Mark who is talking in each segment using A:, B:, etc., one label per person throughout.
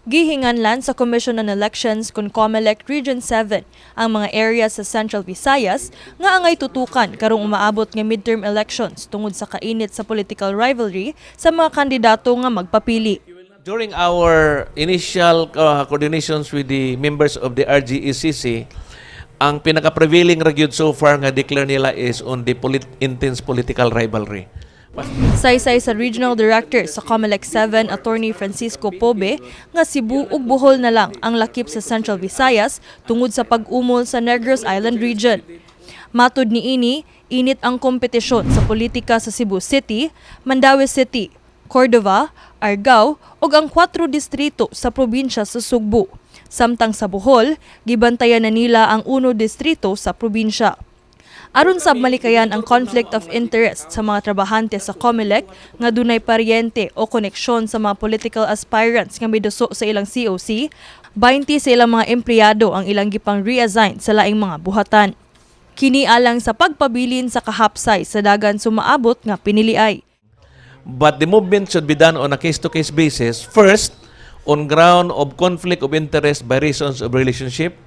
A: Gihinganlan sa Commission on Elections kon COMELEC Region 7 ang mga area sa Central Visayas nga angay tutukan karong umaabot nga midterm elections tungod sa kainit sa political rivalry sa mga kandidato nga magpapili.
B: During our initial coordinations with the members of the RGECC, ang pinaka-prevailing ra gyud so far nga declare nila is on the intense political rivalry.
A: Saysay sa Regional Director sa COMELEC 7, Attorney Francisco Pobe, nga Cebu ug Bohol na lang ang lakip sa Central Visayas tungod sa pag-umol sa Negros Island Region. Matud niini, init ang kompetisyon sa politika sa Cebu City, Mandaue City, Cordova, Argao ug ang kwatro distrito sa probinsya sa Sugbo. Samtang sa Bohol, gibantayan na nila ang uno distrito sa probinsya. Aron sab malikayan ang conflict of interest sa mga trabahante sa COMELEC nga dunay paryente o koneksyon sa mga political aspirants nga miduso sa ilang COC, 20 sa ilang mga empleyado ang ilang gipang reassign sa laing mga buhatan. Kini alang sa pagpabilin sa kahapsay sa dagan sumaabot nga piniliay.
B: But the movement should be done on a case-to-case basis. First, on ground of conflict of interest by reasons of relationship.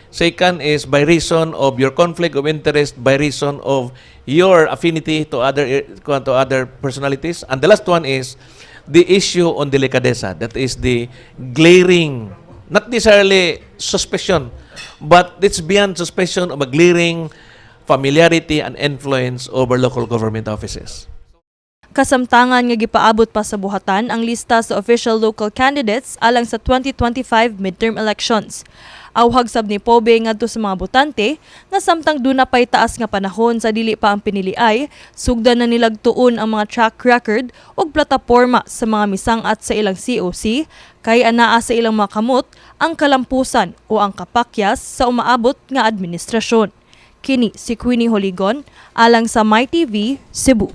B: Second is by reason of your conflict of interest by reason of your affinity to other personalities. And the last one is the issue on delicadeza. That is the glaring, not necessarily suspicion, but it's beyond suspicion of a glaring familiarity and influence over local government offices.
A: Kasamtangan nga gipaabot pa sa buhatan ang lista sa official local candidates alang sa 2025 midterm elections. Awhag sab ni Pobe ngadto sa mga botante nga samtang duna pay taas nga panahon sa dili pa ang piniliay, sugdan na nilag tuon ang mga track record ug plataporma sa mga misang-at sa ilang COC kay anaa sa ilang mga kamot ang kalampusan o ang kapakyas sa umaabot nga administrasyon. Kini si Queenie Holigon alang sa MyTV, Cebu.